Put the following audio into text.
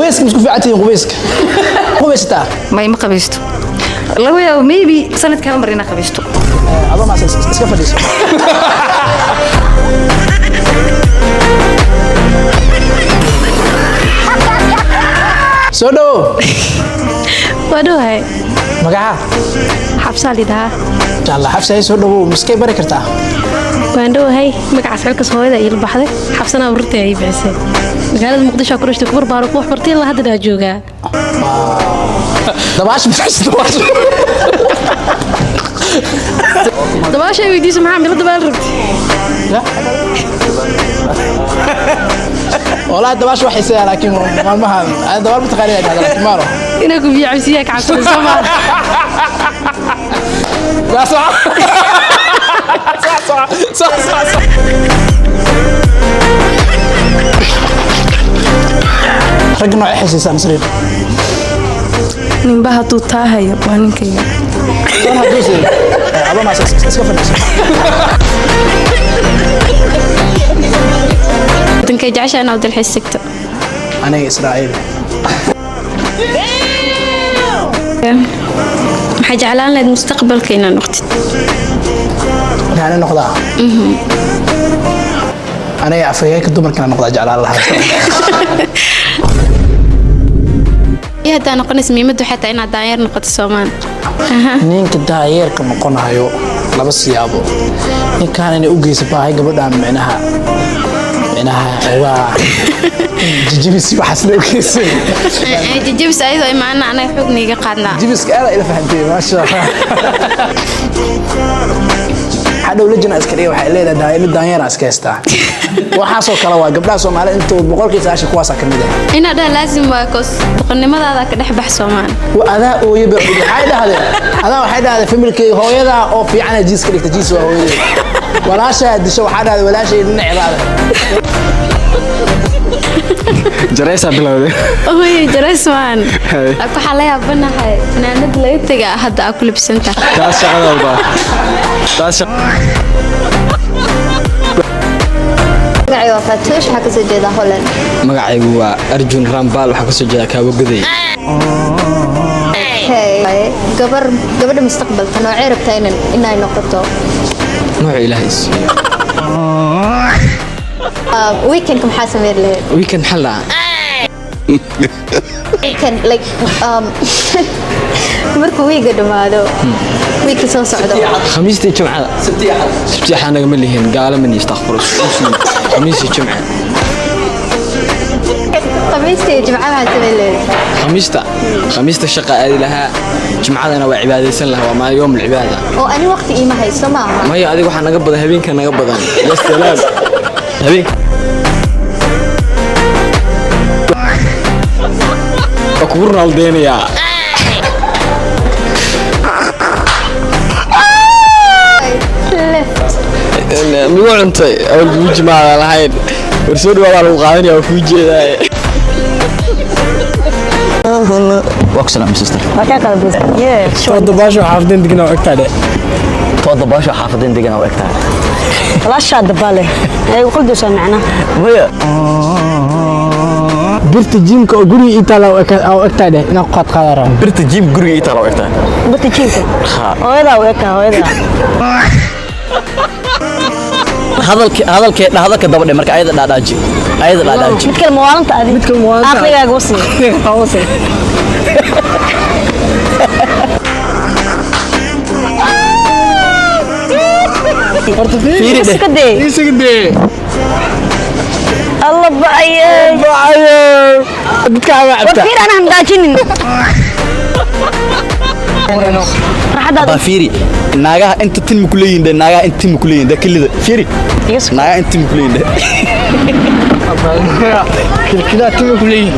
Qubeyska misku fiican tihiin? Qubeyska qubaysataa? May, ma qabaysto. Laga yaabo maybe sanadka hal mar inaa qabaysto. Adoo maas iska fadhiiso. Soo dhawow. Waa dhowahay. Magaca? Xabsaa lidhahaa. Insha Allah. Xabsi, soo dhawow. Miskay bari kartaa? Waan dhowahay. Magacaas xilkas hooyada iila baxday, Xabsanaa ururtay ay bixisay. Magaalada Muqdisho ku dhashtay, kubar baaro, ku wax bartay, ilaa hadda daa joogaa. Dabaasha maskaxda, dabaasha. Dabaasha ay weydiiso, maxaa mila dabaal rabti? Walahi dabaasha waxay siyaa, laakiin maalmahan ana dabaal mataqaanid ay dhahda, laakiin maaro. Inaa ku biyo cabsiyaa ka cabsaday soo maa? Yaa sax sax sax sax sax. Ragga noocay xiisaysaan, Nasriin? Ninba hadduu taa hayo waa ninkayga. Tan hadduu siiyo, adoo maas iska fadhiiso. Wadankay jeceshaa inaad dalxiis tagto? Aniga Israa'iil. Maxaa jeclaan lahayd mustaqbalka inaad noqotid? Maxaan noqdaa aniga? Afhayeenka dumarkana noqdaa jeclaan lahaa. Iyo haddaa noqonaysa, muhiimaddu waxay tahay inaad daanyeer noqoto soomaan? Ninka daayeerka noqonayo laba siyaabo: ninkaan inay u geysa baahay gabadhaan, micnaha waa jijibis, waxaasna u geysay. Jajabis ayadoo imaana anaga xoog niiga qaadnaa. Jibiska aada ila fahantay, maasha Allah. Hadhow lajana iska dhiga, waxay leedahay mid daanyeera iska haystaa. Waxaasoo kale waa gabdhaha Soomaalida intooda 90% kuwaasaa ka mid ah. Inaad dhaha laazim waa koos doqonnimadaada ka dhex bax soomaan. Wa adaa ooye ba waxay dhahdeen, adaa waxay dhahdeen familkeyga hooyadaa oo fiicana jiis ka dhigta, jiis waa hooyadeed, walaashaa disho waxaa dhahday walaashay dhinaceedaada. Jaraysaa bilowday. Oy, jarays maan. Waxaa la yaabanahay fanaanad laga tega hadda aa ku labsantahay. Taas shaqadooda taas. Magacayga waa Faatuush, waxaa kasoo jeedaa Holland. Magacaygu waa Arjun Rambaal, waxaa kasoo jeeda Kaawagoday. Okay. Gabar, gabadha mustaqbalka noocee rabtaa inay noqoto? Nooca Ilaahay siiyo. Weekendka maxaa sameyn lahayd? Weekend maxaa la dhahaa? Weekend like markuu wiiga dhammaado, wiigka soo socdo. Khamiistii, Jumcada, Sabti axad nagama lihin, gaalo mani, istakfur. Khamiistii, Jumca. Khamiista iyo Jimcaha maxaa sameyn lahayd? Khamiista shaqa aadi lahaa, Jumcadana waa cibaadaysan lahaa, waa maalin yoom alcibaada. Oo ani waqti iima haysto maaha? Maya, adiga waxaa naga badan habeenka, naga badan. Ya salaam, habeenka waa kugu ronaldeynayaa. Left. Migu cuntay awal weji maada lahayn. War soo dhawaa, lagu qaadanaya, waa kuu jeedaa. Waa ku salaamay, sister. Toddobaasho xaafadeen degan oo egtaa dhe. Toddobaasho xaafadeen degan oo egtahay. Walaashaa dabaale ay qaldaysaa macnaha. Maya. Birta jiimka oo guriga ii taala oo egtaa dheh, inaan ku qaad qaada rabo. Birta jiim guriga ii taala oo egtahay. Birta jiimka hooyadaa u egtaa, hooyadaa. Hadalka hadalkee hadalka daba dhe, marka ayada dhaadhaaji, ayada dhaadhaaji. Mid kale mawaalanta adi. Mid kale mawaalanta. Aqligaaga wasi. Wasi. Horta fiiri dheh. Iska dee. Isaga dee. Alla bacayey. Bacayo dadka ama war cabta. Fiir, anaa hamdaajinin raxadaada. Baa fiiri naagaha inta tin ma ku leeyihiin dhe, naagaha inta tin ma ku leeyihiin dhe, kelida fiiri. Naagaha inta tin ma ku leeyihiin dhe. Kilkilaa tima ku leeyihin.